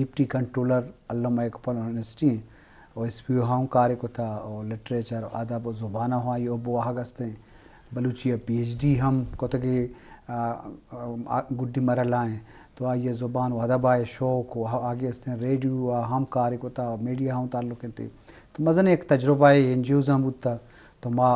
Deputy controller علامہ اقبال یونیورسٹی ہیں، اور S P او ہم کار کتا، اور لٹریچر، ادب و زبان ہم آئی حب و واہگ ہستیں۔ بلوچی ء پی ایچ ڈی ہم کتگے، آ، آ، گڈی مرحلہ ہیں۔ تو آئی ء زبان و ادب ء شوق و آگے ہستیں، ریڈیو ء ہم کار کتا، میڈیا ہم تعلق انت۔ تو مزن ایک تجربہ ہے، این جی اوز ہم بوتا، تو ما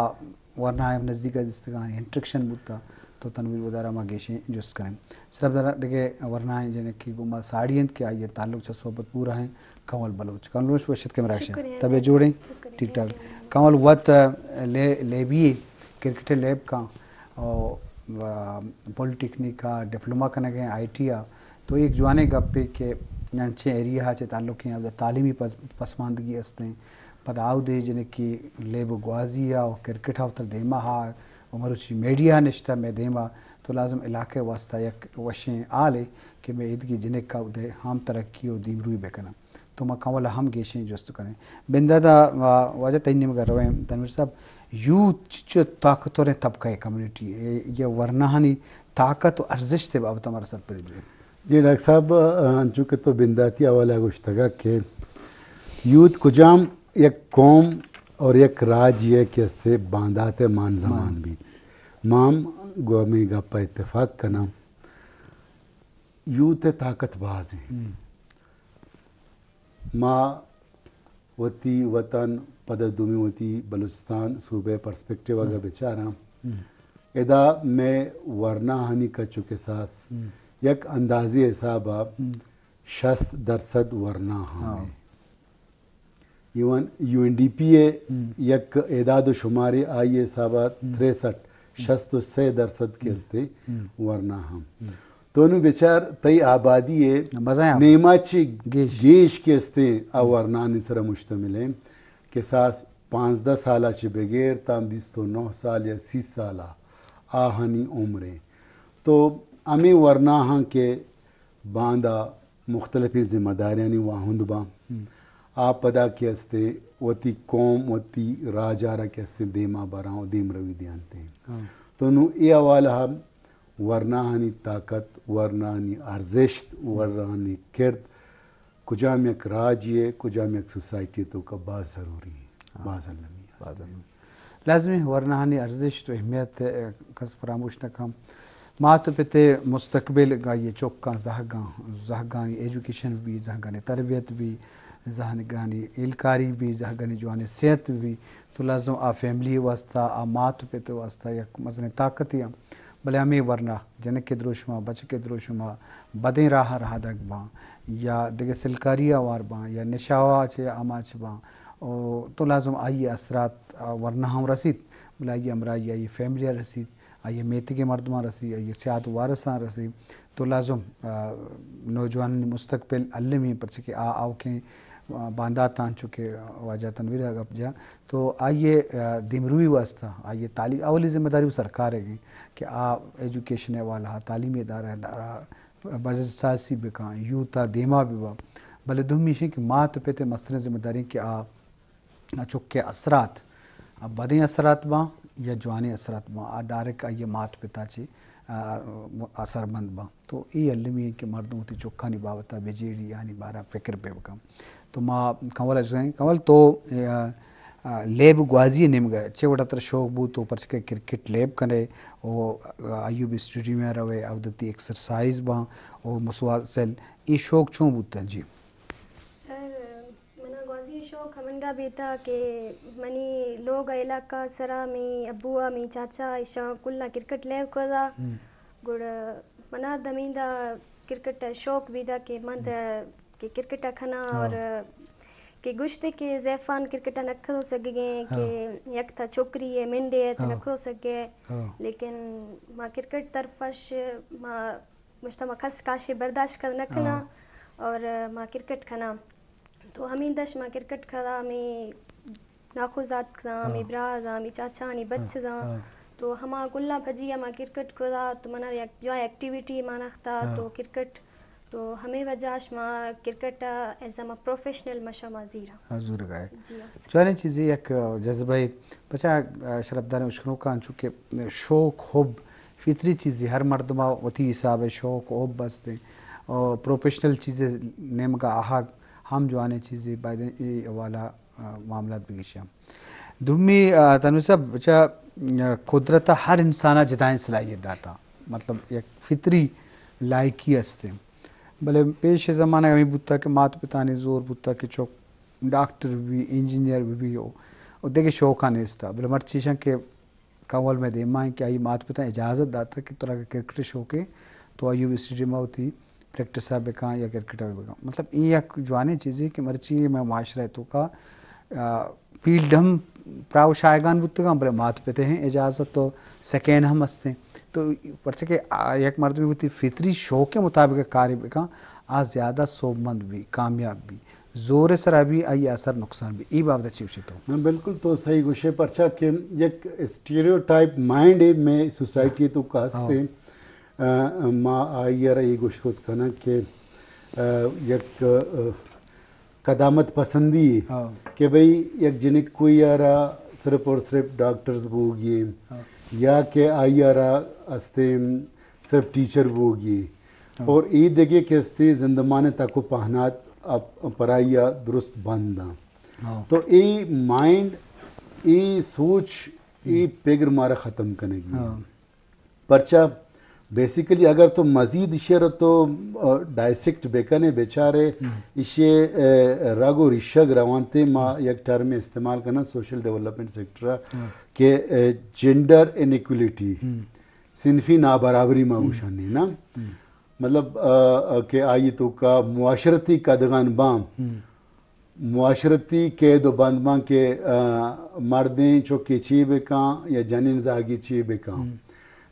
ورنا ء نزدیک ء دیستگاں، انٹریکشن بوتا، تو تنویر ودارا ما گیشیں جست کنیں۔ شرف دار دگہ ورنا ء جنکے گوں ما ساڑی انت کہ آئی ء تعلق چہ صحبت پورا ہیں۔ کنول بلوچ، کنول بلوچ وشت کے مراکش، شکریہ۔ طبیعت جوڑیں؟ شکریہ۔ ٹھیک ٹھاک۔ کنول وت، آ، لے-، لیبی کرکٹ لیب کاں، او، آ، پولیٹیکنیک ء ڈپلوما کنگ ء آئی ٹی ء، تو ایک جوانیں گپے کہ انچیں ایریا ء چہ تعلق ہیں، تعلیمی پس-، پسماندگی است ہیں۔ پدا آؤ دے جنکی لیب و گوازی ء و کرکٹ ء وتر دیما ہا و مروچی میڈیا نشتہ مئے دیما، تو لازم علاقہ واسطہ یک وشیں حالے کہ مئے ایدگی جنک ء دے ہم ترقی و دیمروی بکنن۔ تو ما کنول ہم گیشیں جست کنیں۔ بندادا، آ، واجہ تئی نیمگا رویں، تنویر صاحب، یوتھ چچو طاقتوریں طبقہ ہے کمیونٹی، اے، یہ ورناہانی طاقت و ارزشت بابت ہمارا سرپدی بدے۔ جی ڈاکٹر صاحب، آ، انچو کہ تو بنداتی حوالہ گوشتگا کہ یوتھ کجام یک قوم اور یک راج یہ کہ استے باندات مان زمان مان۔ بیت۔ ما ہم گو ہمیں گپ ء اتفاق کناں۔ یوتھ ء طاقت باز ہیں۔ ہم۔ ما وتی وطن، پدا دومی وتی بلوچستان صوبہ پرسپیکٹیو اگر ہم۔ بچاراں، ہم۔ ادا مئے ورناہانی کچ و کساس ہم۔ یک اندازے حساب ء ہم۔ شست درصد ورنا ہاں۔ ہاں۔ Even U N D P ء ہم۔ یک اعداد و شمارے آئی حساب ء ہم۔ تریسٹھ، ہم۔ شست و سے درصد کے ہم۔ استے ہم۔ ورنا ہم۔ ہم۔ تو نو بچار تئی آبادی ء بزاں نیما چی گیش۔ گیش کے استے آ ہم۔ ورنانی سر مشتمل ہیں۔ کساس پانزدہ سال ء چہ بغیر تاں بیست و نو سال یا سی سال ء آہانی عمر ہیں۔ تو ہمیں ورناہاں کہ باندا مختلفیں ذمہ داریانی واہند باں۔ ہم۔ آ پدا کہ استے وتی قوم، وتی راج ء را کہ استے دیما براں و دیم روی دیانتے۔ ہاں۔ تو نوں اے حوالہ ء ورناہانی طاقت، ورناہانی ارزشت، ورناہانی کرد، کجام یک راجے ء، کجام یک سوسائٹی ء توکا باز ضروری ہیں، ہاں۔ باز المی است۔ باز المی۔ لازمی ورناہانی ارزشت و اہمیت ء کس فراموش نہ کن۔ مات و پت ء مستقبل گا یہ چکاں زہگاں، زہگانی ایجوکیشن بھی، زہگانی تربیت بھی، زہگانی ایلکاری بھی، زہگانی جوانی صحت بھی، تو لازم آ فیملی واسطہ، آ مات و پت واسطہ یک مزنیں طاقتے ہم۔ بلے ہمے ورنا جنک ء دروشم ء، بچک ء دروشم ء بدیں راہ ء رہادگ باں یا دگہ سلکاری ء ہوار باں یا نشہ ء چہ آماچ باں، او تو لازم آئی ء اثرات آ ورنا ہم رسیت، بلے آئی ء ہمراہی آئی ء فیملی ء رسیت، آئی ء میتگ ء مردماں رسیت، آئی ء سیاد وارثاں رسیت۔ تو لازم، آ، نوجوانانی مستقبل المی، پرچہ کہ آ آؤکیں، آ، بانداتاں، چونکہ واجہ تنویر ء گپ جا، تو آئی ء، آ، دیمروی واسطہ آئی ء تعلیم، اولی ذمہ داری وہ سرکار ء گیں کہ آ ایجوکیشن ء حوالہ ء، تعلیمی ادارہ ء بزرسازی بکاں، یوتھ ء دیما ببا۔ بلے دومی ایش کہ مات و پت ء مستریں ذمہ داری کہ آ چکے اثرات، آ بدیں اثرات باں یا جوانیں اثرات باں، آ ڈائریکٹ آئی ء مات پتا چے، آ، اثرمند باں۔ تو اے المی انت کہ مردم وتی چکانی بابت ء بجیڑی، آنی بارہ فکر بہ بکن۔ تو ما کنول ء جوئیں۔ کنول تو، آ، آ، لیب گوازی ء نیمگ ء چے وڑا ترا شوق بوت تو پرچکہ کرکٹ لیب کنے او ایوب اسٹیڈیم ء روے، اود تی ایکسرسائز باں او مسواصل، اے شوق چون بوت؟ جی۔ سر، منا گوازی شوق ہمنگا بیتا کہ منی لوگ ء علاقہ سرا می ابو ء می چاچا ایشاں کلاں کرکٹ لیب کتا۔ ہم۔ گڑا منا دمیندا کرکٹ ء شوق بیتا کہ من ہم۔ د-، کہ کرکٹ ء کھنا ہاں۔ اور کہ گوشتے کہ زیفان کرکٹ ء نہ کھلو سگگیں ہاں۔ کہ یک تھا چھوکری ہے منڈے ہے تو ہاں۔ نہ کھلو سگے۔ ہاں۔ لیکن ما کرکٹ طرفش ما مشتا ما کس کاشے برداشت کر نہ کھنا ہاں۔ اور ما کرکٹ کھنا۔ تو ہمیں دش ما کرکٹ کھدا، ہمیں ناکوزاتک زاں، ہاں۔ ہمیں برا زاں، ہمیں چاچانی ہاں، بچ زاں۔ ہاں۔ تو ہما گلاں پجی ہما کرکٹ کھدا، تو منا یک جوائے ایکٹیویٹی ما نختا، ہاں۔ تو کرکٹ، تو ہمیں وجہ اش ما کرکٹ ایز اے ما پروفیشنل مشا ما زیرا۔ ہاں، زورگا ہے۔ جی، ہاں۔ جوانیں چیزے یک جذبہ ہے۔ بچا، شرفداریں اشکنوکاں چونکہ شوق، حب، فطری چیزے، ہر مردم ء وتی حساب ء شوق و حب است انت۔ او پروفیشنل چیزے نیمگا آہگ ہم جوانیں چیزے، باید اے حوالہ، آ، معاملات بگیشاں۔ دومی، آ، تنویر صاحب، چا، آ، قدرت ہر انسانا جدائیں صلاحیت داتا، مطلب یک فطری لائقی است۔ بلے پیش زمانہ ہمیں بوتا کہ مات پتانی زور بوتا کہ چک ڈاکٹر بی، انجینئر بی، بی او، او دگہ شوقاں نیستا۔ بلے مرچیشاں کہ کول میں دیما ہیں کہ آئی مات پتا اجازت داتا کہ ترا اگر کرکٹ شوق ہے تو آئی اسٹیڈیم وتی پریکٹس ءَ بکاں یا کرکٹ ءَ بکاں۔ مطلب اے یک جوانیں چیزے کہ مرچی میں معاشرہ تو کا، آ، فیلڈ ہم پراو شایگان بوتگاں، بلے مات پتے ہیں اجازت تو سکین ہم ہستیں۔ تو پرچہ کہ آ، یک مردمی وتی فطری شوق کے مطابق کاری بکاں، آ زیادہ سوبمند بھی، کامیاب بھی۔ زور سرا بھی آئی اثر نقصان بھی۔ ای بابت چی گوشے تو؟ ہاں، بالکل تو صحیح گوشے، پرچا کہ یک اسٹیریوٹائپ مائنڈ ہے میں سوسائٹی تو کا ہاں۔ ہستے۔ آ، ما آئی ءَ را اے گوشت کت کناں کہ، آ، یک، آ، قدامت پسندی ہاں۔ کہ بھئی یک جنک کوئی ءَ را صرف اور صرف ڈاکٹرز بوگی ہیں ہاں۔ یا کہ آئی ءَ را ہستے صرف ٹیچر بوگی ہاں۔ اور اے دگہ کہ ہستے زندمان تک و پہنات اب پرائی ءَ درست بند ہیں۔ ہاں۔ تو اے مائنڈ، اے سوچ، اے ہم۔ پگر مارا ختم کنگی ہے۔ ہاں۔ پرچا بیسیکلی اگر تو مزید ایشی ءَ را تو، آ، ڈائسیکٹ بکنے، بچارے، ہم۔ ایشی، آ، رگ و ریشگ روانتے ما ہم۔ یک ٹرم استعمال کناں سوشل ڈیولپمنٹ سیکٹر ءَ ہاں۔ کہ، آ، جینڈر انیکولیٹی، ہم۔ صنفی نابرابری ما ہم۔ گوشانی نا۔ ہم۔ مطلب، آ، آ، کہ آئی تو کا معاشرتی قدغن بام۔ ہم۔ معاشرتی قید و بند باں کہ، آ، مردیں چکے چے بکاں یا جنین زاگی چے بکاں۔ ہم۔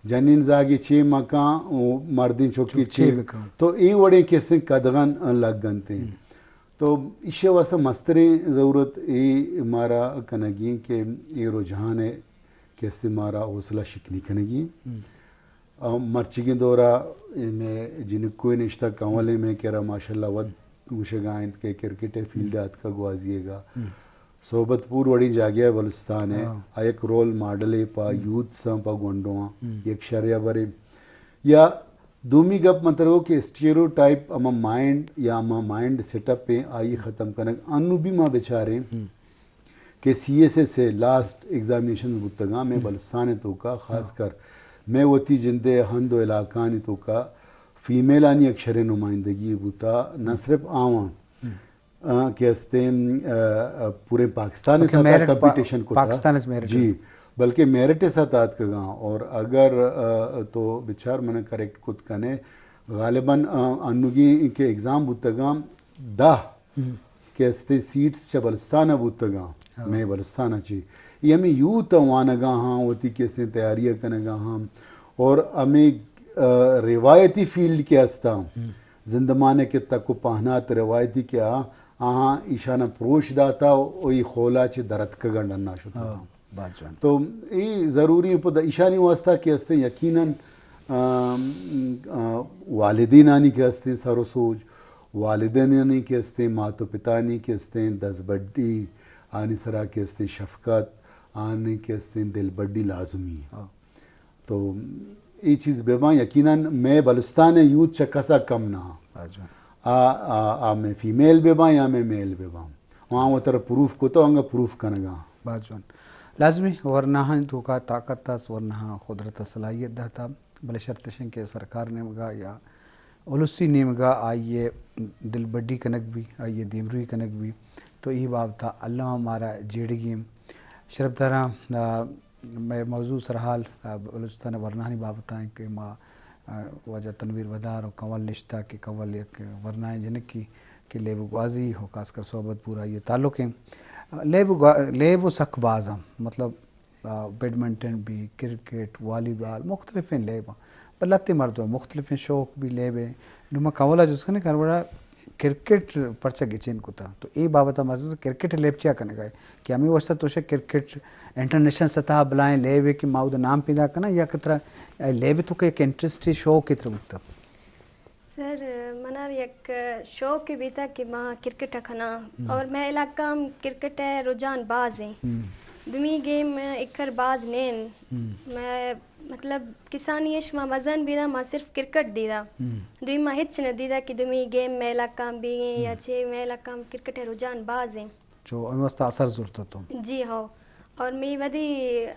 جنین زاگی چے مکاں و مردیں چکے چک چے چے بکاں۔ تو اے وڑیں کسیں قدغن لگ گنتے۔ ہم۔ تو ایشی واسطہ مستریں ضرورت اے مارا کنگی کہ اے رجحان ہے کہ اسے مارا حوصلہ شکنی کنگی۔ ہم۔ آ، مرچیگیں دورا اے مئے جنکوئے نشتگ، کمولیں مئے کرا ماشاءاللہ وت گوشگا انت کہ کرکٹ ءِ فیلڈ ءَ اتکا گوازی ئے گا۔ ہم۔ صحبت پور وڑیں جاگہ ءَ بلوچستان ءَ ہاں۔ آ یک رول ماڈلے پہ ہم۔ یوتھس آں، پہ گونڈواں ہم۔ یک شرے ہبرے۔ یا دومی گپ من ترا گو کہ اسٹیریوٹائپ ہما مائنڈ یا ہما مائنڈ سیٹ اپ ایں آئی ختم کنگ انو بھی ما بچاریں۔ ہم۔ کہ سی ایس ایس ءِ لاسٹ ایگزامینیشن بوتگاں مئے ہم۔ بلوچستان ءِ توکا، خاص ہاں۔ کر مئے وتی جندے ہند و علاقہانی توکا فیمیلانی یک شریں نمائندگی بوتا، نہ ہم۔ صرف آواں، ہم۔ آ، کہ استیں، آ، آ، پورے پاکستان ءِ بلکہ ساتھ میرٹ پا-، کمپٹیشن کتا۔ پاکستان ءِ میرٹ۔ جی، بلکہ میرٹ ءِ ساتھ آتکگاں۔ اور اگر، آ، تو بچار من کریکٹ کت کنے، غالباً، آ، انوگیں کہ ایگزام بوتگاں دہ ہم۔ کہ استیں سیٹس چہ بلوچستان ءَ بوتگاں، ہاں۔ مئے بلوچستان ءَ چی۔ اے ہمیں یوتھ ءَ وانگا ہاں، وتی کہ استیں تیاری ءَ کنگا ہاں۔ اور ہمیں، آ، روایتی فیلڈ کہ استاں، ہم۔ زندمان ءِ کہ تک و پہنات روایتی کہ آ، آہاں ایشاناں پروش داتا و ای خولا چہ درتکگاں ڈنا شتگاں۔ ہاں۔ باز جوان۔ تو اے ضروری ایں پدا ایشانی واسطہ کہ استیں یقیناً، آم، آ، والدینانی کہ استیں سر و سوج، والدینانی کہ استیں مات و پتانی کہ استیں دزبڈی، آنی سرا کہ استیں شفقت، آنی کہ استیں دلبڈی لازمی ایں۔ ہاں۔ تو اے چیز بہ باں یقیناً مئے بلوچستان ءِ یوتھ چہ کسا کم نہ۔ باز جوان۔ آ، آ، آ مئے فیمیل بہ باں یا مئے میل بہ باں۔ آہاں وترا پروف کتو، انگا پروف کنگا۔ باز جوان۔ لازمی ورناہانی توکا طاقت است، ورناہاں قدرت ءَ صلاحیت داتا، بلے شرط اش انت کہ سرکار نیمگا یا السی نیمگا آئی ءِ دلبڈی کنگ بی، آئی ءِ دیمروی کنگ بی، تو ای بابتا الم مارا جیڑگی ایں۔ شرپداراں، آ، مئے موضوع سرحال، آ، بلوچستان ءِ ورناہانی بابتا ایں کہ ما، آ، واجہ تنویر ودار و کنول نشتہ کہ کنول یک ورنائیں جنکی کہ لیب گوازی و خاص کر صحبت پور آئی ءِ تعلق ایں۔ لیب گوا-، لیب و سک باز ایں، مطلب، آ، بیڈمنٹن بی، کرکٹ، والی بال، مختلفیں لیب ایں۔ بلے لہتے مردم مختلفیں شوق بی لیب ایں۔ نو ما کنولا جست کنیں کہ ہر وڑا کرکٹ پرچا گچین کتا؟ تو اے بابت ءَ ما جست کرکٹ لیب چیا کنگا اے؟ کہ ہمے واسطہ تو شے کرکٹ انٹرنیشنل سطح بلائیں لیبے کہ ما اودا نام پیدا کناں یا کہ ترا لیب تو کہ یک انٹرسٹ شوق ترا بوتا؟ سر، منا یک شوق بیتا کہ ما کرکٹ کناں ہم۔ اور مئے علاقہ ہم کرکٹ ءِ رجحان باز ایں۔ ہم۔ دومی گیم اکر باز نین۔ ہم۔ مئے مطلب کسانی اش ما مزن بیدا، ما صرف کرکٹ دیدا۔ ہم۔ دوی ما ہچ نہ دیدا کہ دومی گیم میلہ کام بھی ہیں یا ہم۔ چے میلہ کام، کرکٹ رجحان باز ہیں۔ چو ہمے واسطہ اثر زرت تو۔ جی ہو۔ اور می ودی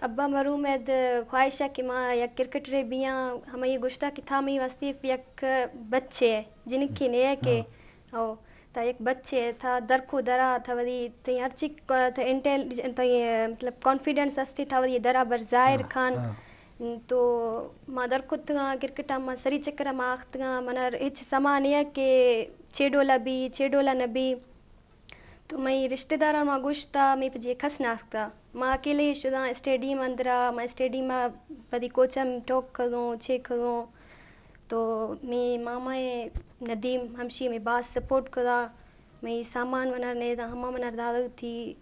ابا مرحوم اد خواہش ہے کہ ما یک کرکٹرے بیاں، ہمیں یہ گشتا کہ تھا می واسطے یک بچے ہے، جنکی نے ہے کہ ہاں۔ او تا یک بچے ہے، تھا درکو درا، تھا ودی تئی ہر چی، تھا انٹیل-، تھا یہ مطلب کانفیڈنس ہستی، تھا ودی درا بر ظاہر ہاں، کھان۔ ہاں۔ تو ما درکتگاں کرکٹ ما سری چکر ما آختگاں، منا ہچ سما نے ہے کہ چے ڈولا بی، چے ڈولا نہ بی۔ تو مئی رشتہ داراں ما گوشتا، مئی پہ جے کس نہ آسکتا۔ ما اکیلے شداں اسٹیڈیم اندرا، ما اسٹیڈیم ء پدی کوچم ٹوک کھگوں، چے کھگوں۔ تو مئی ماما ندیم ہمشی مئی باز سپورٹ کھدا، مئی سامان منار نیدا، ہما منار دادا تھی۔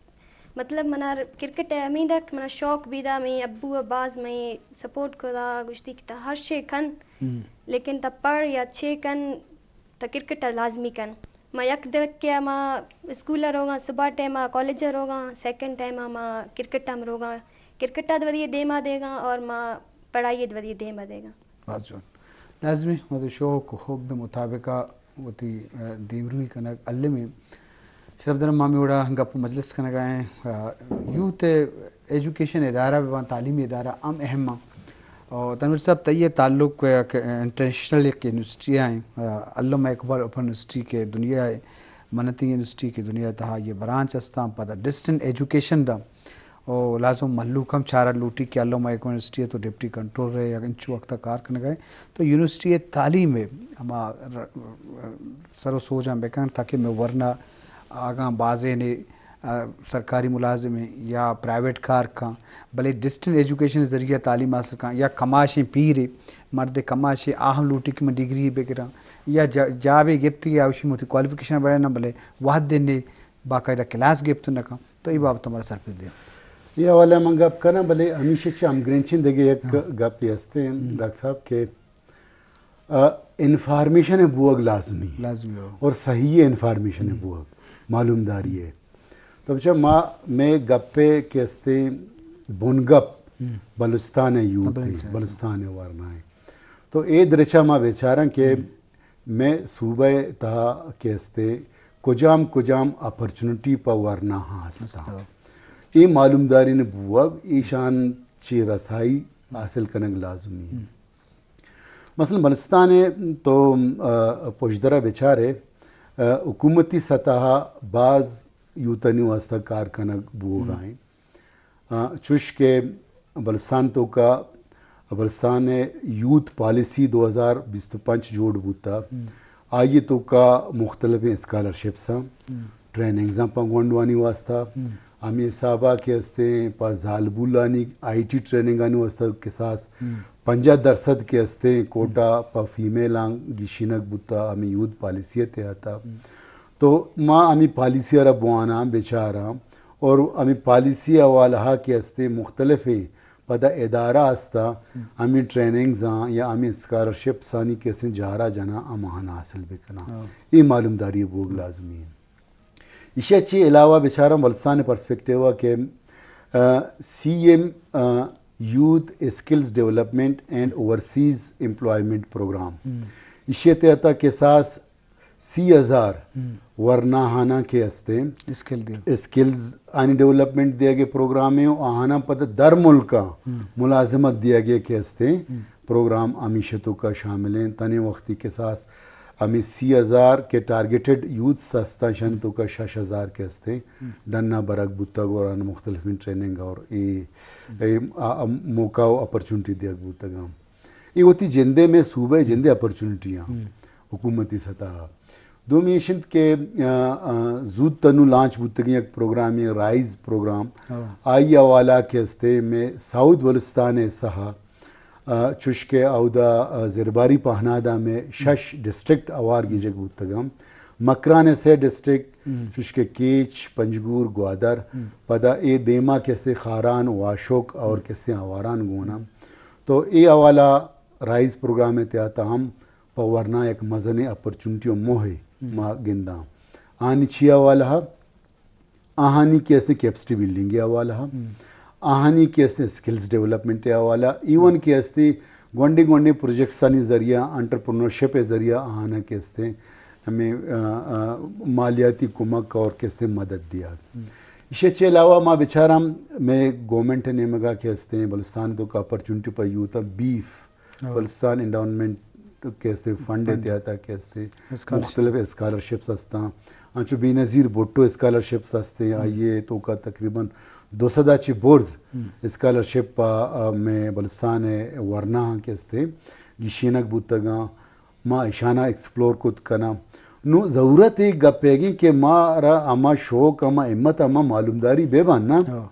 مطلب منار کرکٹ ء ہمیں دک منا شوق بیدا، مئی ابو ء باز مئی سپورٹ کھدا، گوشتی کہ تا ہر شے کن، ہم۔ لیکن تا پڑھ یا چے کن، تا کرکٹ ء لازمی کن۔ ما یک دکے ء ما اسکول ء روگاں، صبح ٹائم ء کالج ء روگاں، سیکنڈ ٹائم ء ما کرکٹ ء ہم روگاں۔ کرکٹ ء ودی دیم ء دیگاں اور ما پڑھائی ء ودی دیم ء دیگاں۔ باز جوان۔ لازمی وتی شوق و حب مطابق ء وتی، ء، دیمروی کنگ المی۔ شرف دارم ما ہمے وڑا گپ و مجلس کنگا ایں۔ آ، یوتھ ایجوکیشن ادارہ بہ باں، تعلیمی ادارہ ہم اہم آں۔ اور تنویر صاحب، تئی تعلق یک انٹرنیشنل یک یونیورسٹی آ ایں، آ، علامہ اقبال اوپن یونیورسٹی کہ دنیا ء منتی یونیورسٹی کہ دنیا ء تہا یہ برانچ استاں، پدا ڈسٹنٹ ایجوکیشن دا۔ او لازم مہلوک ہم چارگ لوٹی کہ علامہ اقبال یونیورسٹی ء تو ڈپٹی کنٹرولر ء یک انچو وقت ء کار کنگ ء۔ تو یونیورسٹی ء تعلیم ء ہما ر-، سر و سوجاں بکن تاکہ مئے ورنا اگاں بازینے، آ، سرکاری ملازم ایں یا پرائیویٹ کار کن، بلے ڈسٹنٹ ایجوکیشن ذریعہ تعلیم حاصل کن یا کماشیں پیرے، مرد کماشے آ ہم لوٹی کہ من ڈگری بگراں یا جا-، جابے گپتی یا اوشی موتی کوالیفکیشن بڑھائیناں، بلے وہد نے باقاعدہ کلاس گپت نہ کن۔ تو اے بابت ہمارا سرپد دے۔ اے حوالہ من گپ کناں، بلے ہمیشہ چہ ہمگرنچیں دگہ یک ہاں۔ گپے ہستیں ہم۔ ڈاکٹر صاحب کہ، آ، انفارمیشن بوگ لازمی ہے۔ لازمی ہو۔ اور صحیح انفارمیشن ہم۔ بوگ، معلومداری ہے۔ تو بچہ ما، میں گپے کہ ہستیں بن گپ ہم۔ بلوچستان ہے یوتھ ہے، بلوچستان۔ بلوچستان ہے ورنا ہے۔ تو اے درچہ ما بیچارن کہ ہم۔ مئے صوبہ ء تہا کہ استیں کجام کجام اپرچونٹی پہ ورناہاں ہستاں۔ ہستاں۔ اے معلومداری نہ بوگ، ایشان چہ رسائی حاصل کنگ لازمی انت۔ ہم۔ مثلاً بلوچستان ء تو، آ، پژدرا بچارے، آ، حکومتی سطح ء باز یوتانی واسطہ کار کنگ بوگا ہم۔ انت۔ آ، چوش کہ بلوچستان توکا، بلوچستان ء یوتھ پالیسی دو ہزار بیست و پنچ جوڑ بوتا۔ ہم۔ آئی توکا مختلفیں اسکالرشپس آں، ہم۔ ٹریننگز آں پہ گونڈوانی واسطہ۔ ہم۔ ہمے حسابا کہ استیں پہ زالبولانی آئی ٹی ٹریننگانی واسطہ کساس ہم۔ پنجاہ درصد کہ استیں کوٹا ہم۔ پہ فیمیل آں گیشینگ بوتا، ہمے یوتھ پالیسی تحت۔ ہم۔ تو ما ہمے پالیسی را بواناں، بچاراں، اور ہمے پالیسی حوالہ کہ استیں مختلفیں پدا ادارہ استا، ہم۔ ہمے ٹریننگز آں یا ہمے اسکالرشپس آنی کہ استیں جارا جناں ہم آہاں حاصل بکناں۔ ہاں۔ اے معلومداری بوگ لازمی ہے۔ ایشی چی علاوہ بچاراں بلوچستان پرسپیکٹیو کہ، آ، سی ایم، آ، youth skills development and overseas employment programme. ہم۔ ایشی تحت کساس سی ہزار ہم۔ ورناہاناں کہ استیں اسکل دیگ۔ اسکلز آنی ڈیولپمنٹ دیگے پروگرامے و آہاناں پتہ در ملکاں ہم۔ ملازمت دیگے کہ استیں ہم۔ پروگرام ہمیشہ توکا شامل ہیں۔ تنے وقتی کساس ہمیں سی ہزار کہ ٹارگیٹڈ یوتھس ہستاں، شن توکا شش ہزار کہ استیں ہم۔ ڈنا برگ بوتگ اور آن مختلفیں ٹریننگ اور اے، ہم۔ اے آ-، آ-، موقع و اپرچونٹی دیگ بوتگاں۔ اے وتی جندے میں صوبہ جندے اپرچونٹی آں ہم۔ حکومتی سطح۔ دومی ایش انت کہ، آ، آ، زوت تنو لانچ بوتگیں یک پروگرامے، رائز پروگرام۔ ہاں۔ آئی حوالہ کہ استے میں ساؤتھ بلوچستان ء سہا، آ، چوش کہ اودا، آ، زرباری پہنادا میں شش ڈسٹرکٹ اوار گیجگ بوتگاں۔ مکران ء سے ڈسٹرکٹ، ہم۔ چوش کہ کیچ، پنجگور، گوادر، ہم۔ پدا اے دیما کہ استے خاران، واشوک اور ہم۔ کہ استے آواران گونا۔ تو اے حوالہ رائز پروگرام ء تحت ہم پہ ورنا یک مزنیں اپرچونٹی و موہے ہم۔ ما گنداں۔ آنی چی حوالہ؟ آہانی کہ استے کیپسٹی بلڈنگ ء حوالہ۔ ہم۔ آہانی کہ استیں اسکلز ڈیولپمنٹ ءِ حوالہ، ایون کہ استیں گونڈیں گونڈیں پروجیکٹسانی ذریعہ، انٹرپرنورشپ ءِ ذریعہ آہانا کہ استیں ہمیں، آ، آ، مالیاتی کمک اور کہ استیں مدد دیا۔ ایشی چہ علاوہ ما بچاراں مئے گورنمنٹ ءِ نیمگا کہ استیں بلوچستان ءِ توکا اپرچونٹی پہ یوتھاں بیف، بلوچستان انڈاؤنمنٹ کہ استیں فنڈ ءِ تحت کہ استیں مختلف اسکالرشپس ہستاں۔ انچو بے نظیر بھٹو اسکالرشپس ہستیں، آئی ءِ توکا تقریباً دو سد ءَ چہ برز اسکالرشپ پہ، آ، مئے بلوچستان ءِ ورناہاں کہ استیں گیشینگ بوتگاں۔ ما ایشاناں ایکسپلور کت کناں۔ نوں ضرورت اے گپ ءِ کہ مارا ہما شوق، ہما ہمت، ہما معلومداری بہ بنت نا۔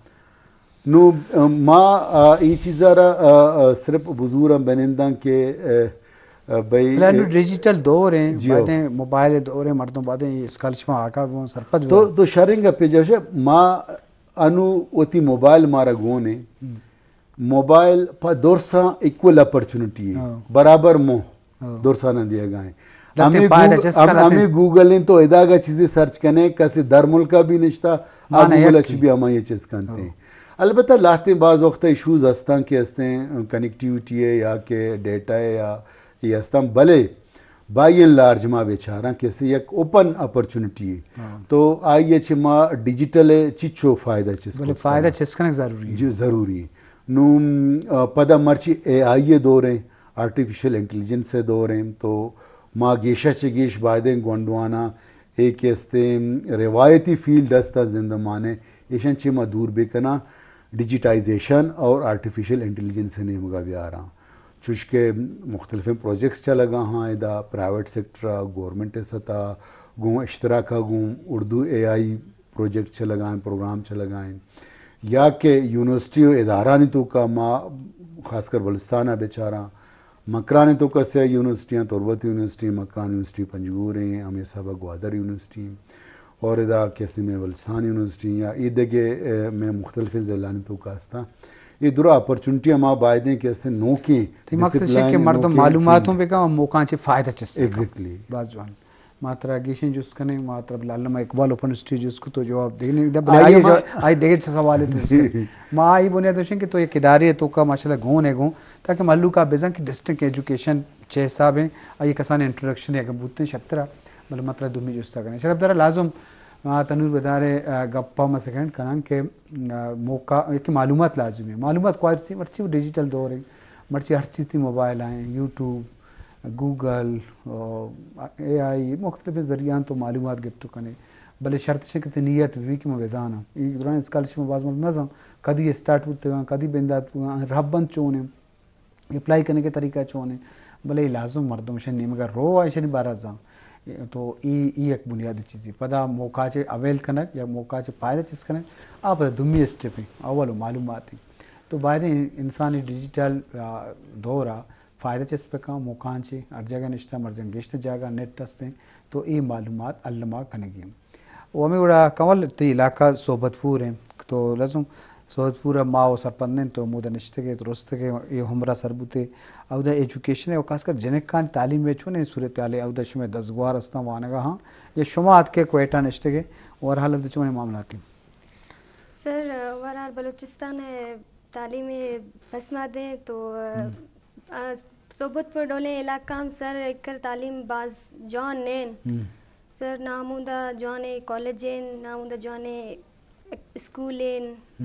نوں، آ، ما، آ، اے چیز ءَ را، آ، آ، صرف بزوراں بننداں کہ، آ، آ، بھئی، بلے انوں ڈیجیٹل دور ایں، جی ہو۔ بائدیں موبائل ءِ دور ایں، مردم بائدیں اے اسکالرشپ آکا گوں سرپد تو، بہ تو شریں گپے جوش، ما انوں وتی موبائل مارا گون ایں۔ موبائل پہ درساں ایکول اپرچونٹی ایں، برابر موہ درساناں دیگا ایں۔ ہمیں گوگ-، ہم-، ہمیں گوگل ایں تو اداگا چیزیں سرچ کنے، کسے در ملکا بھی نشتا، آ گوگل اچ بھی ہمائی چیز کنتے۔ البتہ لہتیں بعض وقت ایشوز ہستاں کہ ہستیں کنیکٹیویٹی ءِ یا کہ ڈیٹا ءِ یا اے ہستاں، بلے بائی اینڈ لارج ما بچاراں کہ اسے یک اوپن اپرچونٹی ہے۔ تو آئی ءَ چہ ما ڈیجیٹل ءَ چچو فائدہ چست بلے کت فائدہ کناں۔ چست کنگ ضروری ہے۔ جی، ضروری ہے۔ نوں، آ، پدا مرچی اے آئی ءِ دور ایں، آرٹیفیشل انٹیلیجنس ءِ دور ایں، تو ما گیشا چہ گیش بائدیں گونڈواناں اے کہ استیں روایتی فیلڈ ہستاں زندمانے، ایشاں چہ ما دور بکناں، ڈیجیٹائزیشن اور آرٹیفیشل انٹیلیجنس ءِ نیمگا بیاراں۔ چوشکہ مختلفیں پروجیکٹس چلگا ہاں، ادا پرائیویٹ سیکٹر ءَ، گورنمنٹ ءِ سطح ءَ گوں اشتراک ءَ گوں اردو اے آئی پروجیکٹ چلگا ایں، پروگرام چلگا ایں، یا کہ یونیورسٹی و ادارانی توکا ما خاص کر بلوچستان ءَ بچاراں، مکران ءِ توکا سئے یونیورسٹی ایں، تربت یونیورسٹی، مکران یونیورسٹی پنجگور ایں، ہمے حساب ءَ گوادر یونیورسٹی ایں۔ اور ادا کہ استیں مئے بلوچستان یونیورسٹی یا اے دگہ، اے، مئے مختلفیں ضلعانی توکا ہستاں۔ اے درا اپرچونٹی ہما بائدیں کہ استیں نوکیں تئی مقصد چے کہ ڈسپلین، مردم نوکیں معلومات فیلڈ۔ ہوں بکن اور موقعاں چے فائدہ چست بکن۔ ایگزیکٹلی۔ باز جوان۔ ما ترا گیشیں جست کنیں، ما ترا بلے علامہ اقبال اوپن یونیورسٹی جست کو تو جواب دیگی نہیں، بلے آئی آئی ءَ ما جا-، آئی دیگہ چیز سوالے تو جی۔ ما آئی بنیاد دوشیں کہ تو یک ادارے توکا ماشاءاللہ گون ہے گون، تاکہ مہلوک آ بزن کہ ڈسٹنکٹ ایجوکیشن چے حساب ایں، آئی کسانیں انٹروڈکشن اگر بوتیں شرترا، بلے ما ترا دومی جستا کنیں۔ شرف دارا لازم، آ، تنور بدارے، آ، گپا ما سیکنڈ کناں کہ، آ، موقع، یک معلومات لازم ہے۔ معلومات کوائرسی مرچی ڈیجیٹل دور ہے، مرچی ہر چیز تئی موبائل آئیں، یوٹیوب، گوگل، آ، اے آئی، مختلف ذریعہ تو معلومات گپت کنے۔ بلے شرط چے کہ تئی نیت بھی کہ ما بزاناں۔ اے دوران اسکالرشپ باز مردم نہ زان، کدی اسٹارٹ بوتگاں، کدی بندات بوتگاں، رہبند چون ہیں۔ اپلائی کنگ ءِ طریقہ چون ایں، بلے لازم مردم اشانی نیمگ ءَ رو ءُ اشانی بارہ ءَ زان۔ تو ای، ای یک بنیادی چیزے۔ پدا موقع چہ اویل کنگ یا موقع چہ فائدہ چست کنگ، آ پدا دومی اسٹیپ ایں، اول و معلومات ایں۔ تو باید ایں انسانی ڈیجیٹل، آ، دور ءَ فائدہ چست بکن، موقعاں چہ ہر جگہ نشتہ، مرجن گیشتر جاگہ نیٹ ہستیں، تو اے معلومات الما کنگی ایں۔ و ہمے وڑا کمال تئی علاقہ صحبت پور ایں، تو لازم صحبت پور ءَ ما و سرپند ایں، تو مودا نشتگ ئے، درستگ ئے، اے عمر ءَ سر بوت ئے، اودا ایجوکیشن ءِ و خاص کر جنکانی تعلیم ءِ چونیں صورتحال ایں، اودا شمئے دزگوہار استاں وانگ ءَ ہاں، یا شما اتکے کوئٹہ نشتگ ئے، اوور آل اودا چونیں معاملات ایں؟ سر، اوور آل بلوچستان ءِ تعلیم ءِ پسماندہ ایں تو، آ، صحبت پور ڈولیں علاقہ ہم سر ایکر تعلیم باز جوان نین۔ سر، نہ ہمودا جوانیں کالج ایں، نہ ہمودا جوانیں اسکول ایں،